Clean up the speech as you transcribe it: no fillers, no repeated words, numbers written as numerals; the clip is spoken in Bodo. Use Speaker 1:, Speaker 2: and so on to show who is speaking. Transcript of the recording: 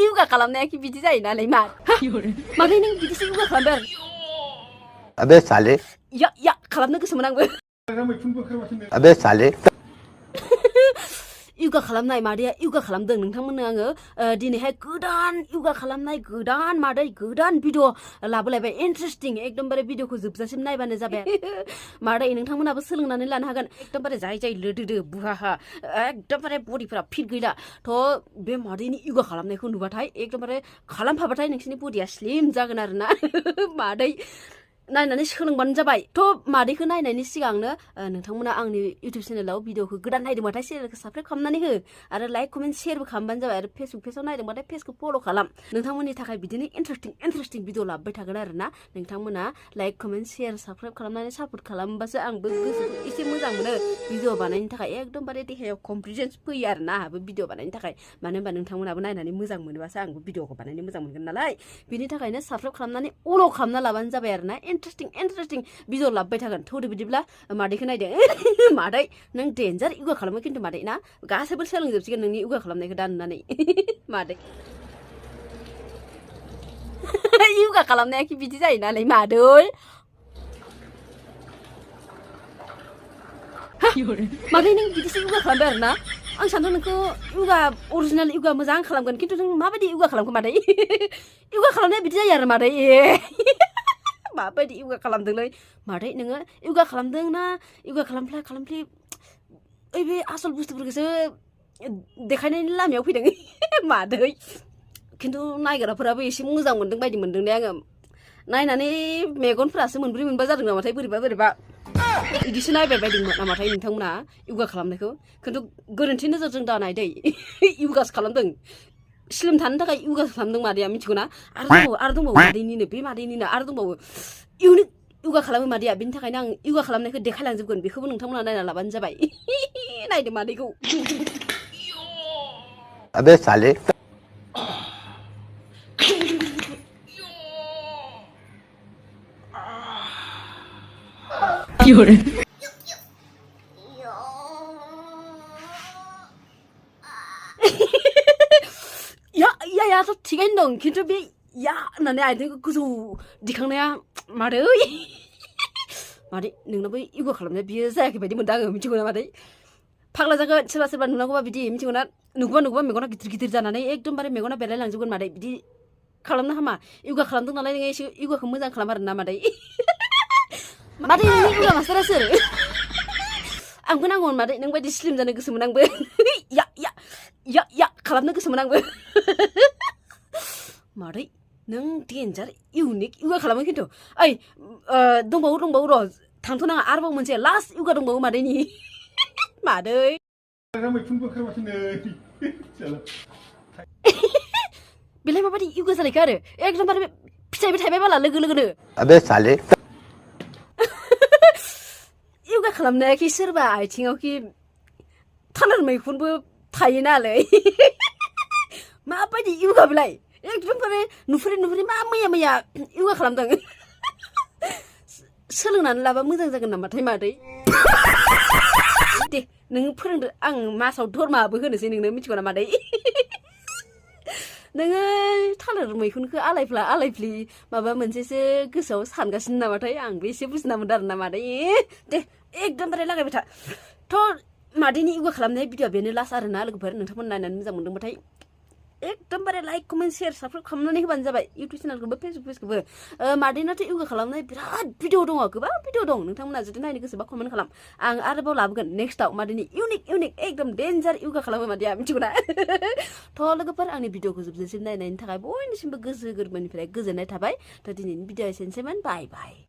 Speaker 1: Yoga खालामनाया कि बिदि जायो नालाय मा माथो नों बिदिसो yoga खालामदों
Speaker 2: अबे साले
Speaker 1: या खालामनो गोसोमोन आंबो
Speaker 2: अबे साले
Speaker 1: yoga खालामनाय मादैया yoga खालामदों नोंथांमोननो आङो दिनैहाय गोदान yoga खालामनाय गोदान मादै गोदान भिडिअ लाबोलायबाय इन्टारेस्टिं एकदमबारे भिडिअखौ जोबजासिम नायबानो जाबाय मादै नोंथांमोनाबो सोलोंनानै लानो हागोन एकदमबारे जाय लोदोदो बुहाहा एकदमबारे बडिफोरा फिट गैला थ' बे मादैनि yoga खालामनायखौ नुबाथाय एकदमबारे खालामफाबाथाय नोंसिनि बडिया स्लिम जागोन आरोना मादै नायनानै सोलोंबानो जाबाय थ' मादैखौ नायनायनि सिगांनो नोंथांमोना आंनि इउटिउब चेनेलाव भिडिअखौ गोदान नायदोंबाथाय चेनेलखौ साबस्क्राइब खालामनानै हो आरो लाइक कमेन्ट शेयारबो खालामबानो जाबाय आरो फेसबुक पेजाव नायदोंबाथाय पेजखौ फल' खालाम नोंथांमोननि थाखाय बिदिनो इन्टारेस्टिं भिडिअ लाबोबाय थागोन आरोना नोंथांमोना लाइक कमेन्ट शेयार साबस्क्राइब खालामनानै सापर्ट खालामबासो आंबो गोसोखौ एसे मोजां मोनो भिडिअ बानायनो थाखाय एकदमबारे देहायाव कनफिडेन्स फैयो आरोना आंहाबो भिडिअ बानायनो थाखाय मानो होनबा नोंथांमोनाबो नायनानै मोजां मोनोबासो आंबो भिडिअखौ बानायनो मोजां मोनगोन नालाय बिनि थाखायनो साबस्क्राइब खालामनानै अल' खालामना लाबानो जाबाय आरोना इन्टारेस्टिं भिडिअ लाबोबाय थागोन थौदो बिदिब्ला मादैखौ नायदो मादै नों डेन्जार yoga खालामो खिन्थु मादै ना गासैबो सोलोंजोबसिगोन नोंनि yoga खालामनायखौ दा नुनानै मादै yoga खालामनाया कि बिदि जायो नालाय मादै मादै नों बिदिसो yoga खालामबाय आरोना आं सानदों नोंखौ अरिजिनेल yoga मोजां खालामगोन खिन्थु नों माबायदि yoga खालामखो मादै yoga खालामनाया बिदि जायो आरो मादै माबायदि yoga खालामदोंलै मादै नोङो yoga खालामदों ना yoga खालामफ्ला ओइ बे आसल बुस्थुफोरखौसो देखायनायनि लामायाव फैदों मादै खिन्थु नायग्राफोराबो एसे मोजां मोनदों बायदि मोनदों दे आङो नायनानै मेगनफोरासो मोनब्रै मोनबा जादों नामाथाय बोरैबा इदिसो नायबाय बायदोंमोन नामाथाय नोंथांमोना yoga खालामनायखौ खिन्थु गोरोन्थि नोजोरजों दानाय दै yogaसो खालामदों स्लिम थानो थाखाय yoga खालामदों मादैया मिथिगौ ना आरो दंबावो मादैनिनो बे मादैनिनो आरो दंबावो इउनिक yoga खालामो मादैया बिनि थाखायनो आं yoga खालामनायखौ देखायलांजोबगोन बेखौबो नोंथांमोना नायना लाबानो जाबाय नायदो मादैखौ
Speaker 2: अबे साले
Speaker 1: याथ' थिगैनो दं खिन्थु बे या होननानै आथिंखौ गोजौ दिखांनाया मादै नोंनाबो yoga खालामनाया बियो जायाखै बायदि मोनदों आङो मिथिगौ ना मादै फाग्ला जागोन सोरबा नुनांगौबा बिदि मिथिगौ ना नुगौबा मेगना गिदिर जानानै एकदमबारे मेगना बेरलायलांजोबगोन मादै बिदि खालामनो हामा yoga खालामदों नालाय नोङो एसे yogaखौ मोजां खालाम आरोना मादै नोंनि yoga मास्टारा सोर आंबो नांगौमोन मादै नों बायदि स्लिम जानो गोसोमोन आंबो या खालामनो गोसोमोन आंबो मादै नों डेन्जार इउनिक yoga खालामो खिन्थु ओइ दंबावो र' थांथ'नाङा आरोबाव मोनसे लास्ट yoga दंबावो मादैनि मादै बेलाय माबायदि yoga जालायखो आरो एकदमबारे फिथाइबो थायबाय बाला लोगोनो
Speaker 2: अबे साले
Speaker 1: yoga खालामनायाखि सोरबा आथिङाव कि थालिर मैखुनबो थायो नालाय माबायदि yoga बेलाय एकदमबारे नुफेरै मा मैया yoga खालामदों सोलोंनानै लाबा मोजां जागोन नामाथाय मादै दे नों फोरोंदो आं मासाव धर्माबो होनोसै नोंनो मिथिगौ ना मादै नोङो थालिर मैखुनखौ आलायफ्लि माबा मोनसेसो गोसोआव सानगासिनो नामाथाय आंबो एसे बुजिना मोनदों आरोना मादै दे एकदमबारे लागायबाय था थ' मादैनि yoga खालामनाय भिडिअआ बेनो लास्ट आरोना लोगोफोर नोंथांमोन नायनानै मोजां मोनदोंबाथाय एकदमबारे लाइक कमेन्ट शेयार साबस्क्राइब खालामनानै होबानो जाबाय इउटिउब चेनेलखौबो फेसबुक पेजखौबो मादैनाथ' yoga खालामनाय बिराद भिडिअ दङ गोबां भिडिअ दं नोंथांमोना जुदि नायनो गोसोबा कमेन्ट खालाम आं आरोबाव लाबोगोन नेक्स्टआव मादैनि इउनिक एकदम डेन्जार yoga खालामो मादैया मिथिगौ ना थ' लोगोफोर आंनि भिडिअखौ जोबजासिम नायनायनि थाखाय बयनिसिमबो गोसो गोरबोनिफ्राय गोजोननाय थाबाय थ' दिनैनि भिडिअआ एसेनोसैमोन बाय